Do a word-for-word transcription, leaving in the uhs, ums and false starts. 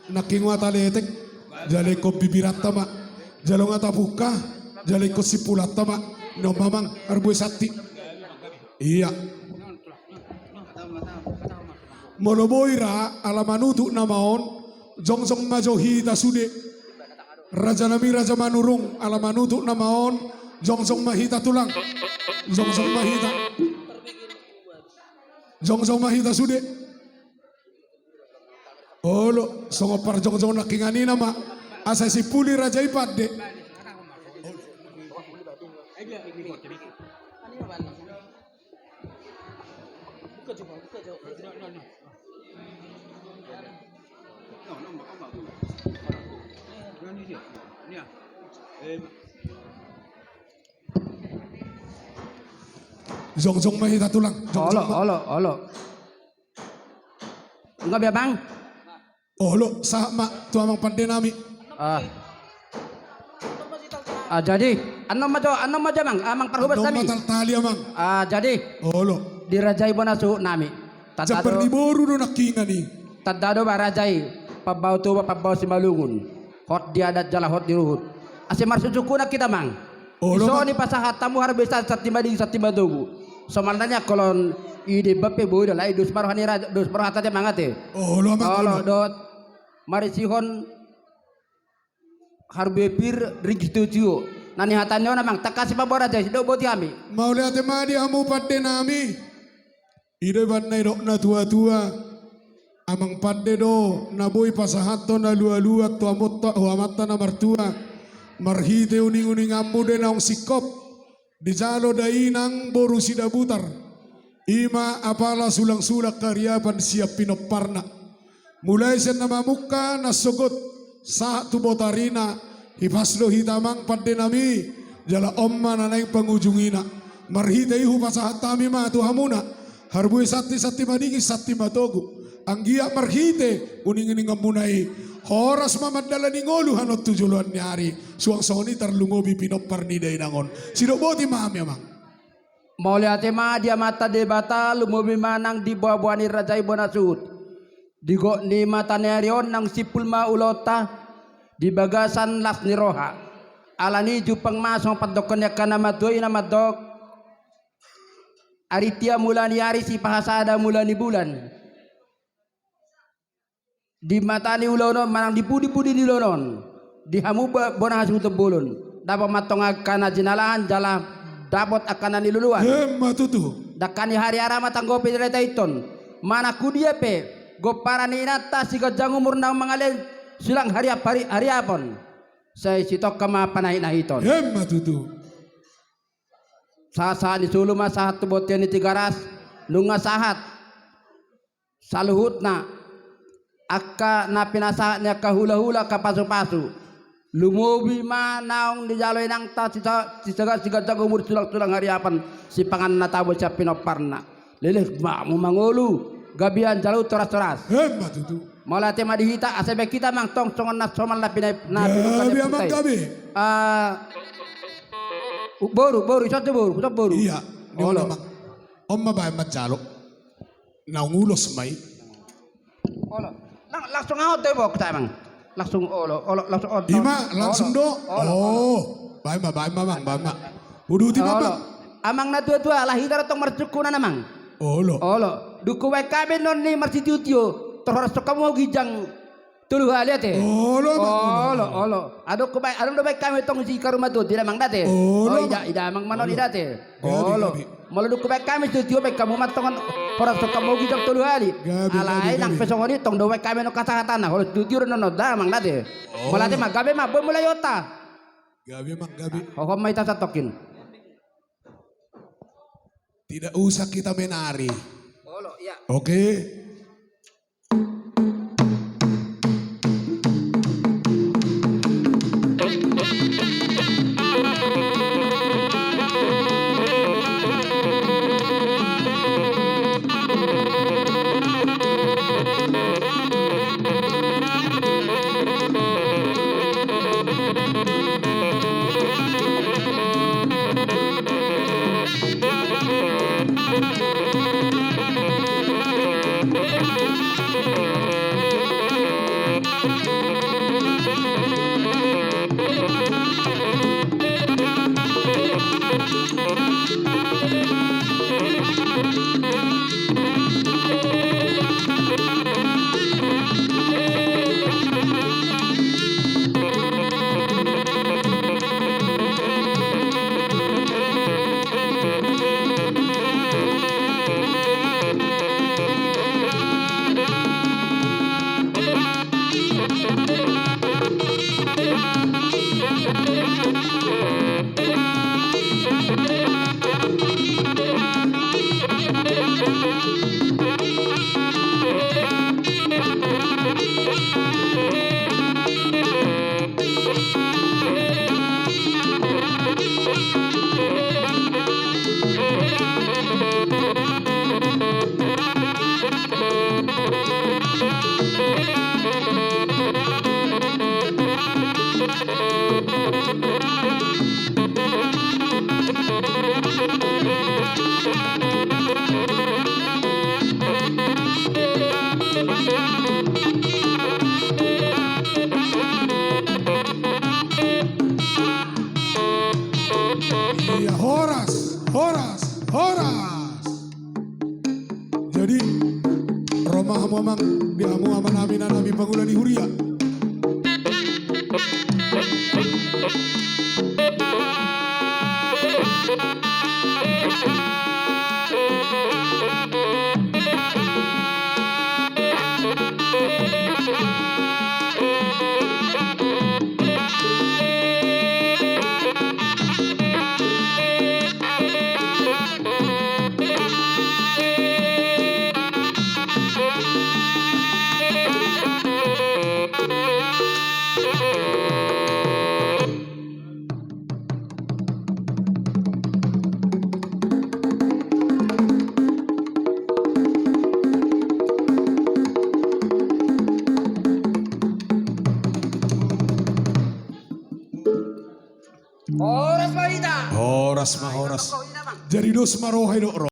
Nangkin ma taletek, jala ingkon bibiranta ma, jala nunga tapungka, jala ingkon simpulanta ma, nion ma amang, parbue santi. Ia. Molo boi ra, ala manutup nama on, jongjong ma jo hita sude. Raja nami Raja Manurung, ala manutup nama on, jongjong ma hita tulang. Jongjong ma hita. Jongjong ma hita sude. Olo, songon parjongjong nangkiningan i nama. Asa simpuli raja i pande. Jongjong ma hita tulang. Jongjong ma. Olo, olo, olo. Nunga be amang? Olo, sahat ma tu amang pande nami. Ah. Ah, jadi, annon ma jo, annon ma jo amang, amang parhobas nami. Annon ma taltali amang. Ah, jadi. Olo. Dirajai bona suhut nami. Tanda do. Jambar ni boru do nangkiningan i. Tanda do ba raja i, pambao Toba, pambao Simalungun. Hot di adat jala hot di ruhut. Asa marsuhut ma hita amang. Olo, dison ma. Dipasahat hamu harbue santi madingin santi matogu. Somalna nian holong i, dibaen pe boi do, alai dos ma roha ni raja, dos ma rohanta amang ate. Olo amang, olo. Olo dohot marisihon harbue pir ringgit sitio-tio. Na nihatahon ni on amang, tangkas ma pambao raja i, sai didok botima hami. Mauliate ma di hamu pande nami. I do umbahen na nidok na tua-tua, amang pande do na boi pasahathon alu-aluan tu amanta, tu amanta na martua. Marhite uning-uninganmu do naung singkop, dijalo dainang boru Sidabutar. I ma apala sulang-sulang hariapan sian pinomparna. Mulai sian na mamungka na sogot sahat tu botarina, hipas do hita amang pande nami, jala on ma na naeng pangujungina. Marhite i hupasahat hami ma tu hamuna harbue santi, santi madingin santi matogu. Anggiat marhite uning-uninganmuna i, horas ma mandalani ngolu hanon tu joloan ni ari. Suang songon i tarlumobi pinompar ni dainang on. Sai didok botima hami amang. Mauliate ma di Amanta Debata, lumobi ma nang di boa-boa ni raja i bona suhut. Di gok ni mata ni ari on naung simpul ma ulaonta di bagasan las ni roha. Alani i jumpang ma songon pandokkon ni angka na matua i na mandok: Ari tia mula ni ari, sipahasada mula ni bulan. Di mata ni ulaon on manang di pudi-pudi ni ulaon on, di hamu ba-, bona hasuhuton bolon, dapot ma antong angka na jinalahan jala dapot angka na niluluan. Emma tutu. Dangka ni hariara ma tanggo pe direta iton. Manang hudia pe gomparan ni inanta siganjang umur naung mangalean sulang hariap-, hari-, hariapon, sai sitongka ma panahit-nahiton. Emma tutu. Sahat-sahat ni solu ma sahat tu bontean ni Tigaras, nunga sahat saluhutna angka na pinasahat ni angka hula-hula, angka pasu-pasu. Lumobi ma naung dijalo inanta sisa-, sisaga-, siganjang umur, sulang-sulang hariapan, sipanganon na tabo sian pinomparna. Leleng ma hamu mangolu, gabe anjalu horas-horas. Emma tutu. Mauliate ma di hita, asa baen hita amang tong songon na somal na pina-, na pinungka ni amanta i. Gabe amang, gabe. Ah, boru, boru, ison tu boru, ison boru. Ia, olo. On ma baen manjalo. Naung ulos ma i. Olo. Lang-, langsung on do i, bok, amang. Langsung olo, olo, langsung on. I ma, langsung do. Olo, olo. Oh. Baen ma, baen ma, amang, baen ma. Uduti ma, amang. Amang na tua-tua, alai hita do tong marsungkunan, amang. Olo. Olo. Dung hubaen hami annon i marsitio-tio, tor horas do hamu ginjang tolu hali ate. Olo, amang, olo, olo. Adong hubaen, adong do baen hami tong sikarumatuaon, ida, amang, da ate. Olo, amang. Ida, ida, amang, manon, ida ate. Gabe, olo. Gabe. Molo dung hubaen hami sitio, baen hamu ma antong horas do hamu ginjang tolu hali. Gabe, gabe, gabe. Alai nang pe songon i tong do baen hami annon hasahatanna, horas sitio do annon, da, amang, da ate. Olo. Mauliate ma, gabe ma, boi mulai ota. Gabe, amang, gabe. Hohom ma hita satongkin. Tidak usah kita menari. Olo, ia. Oke. Iya, horas, horas, horas. Jadi, ro ma hamu amang, di hamu amanami, inanami, pangula ni huria. Horas ma hita. Horas ma, horas. Jadi dos ma roha i, dok, ro.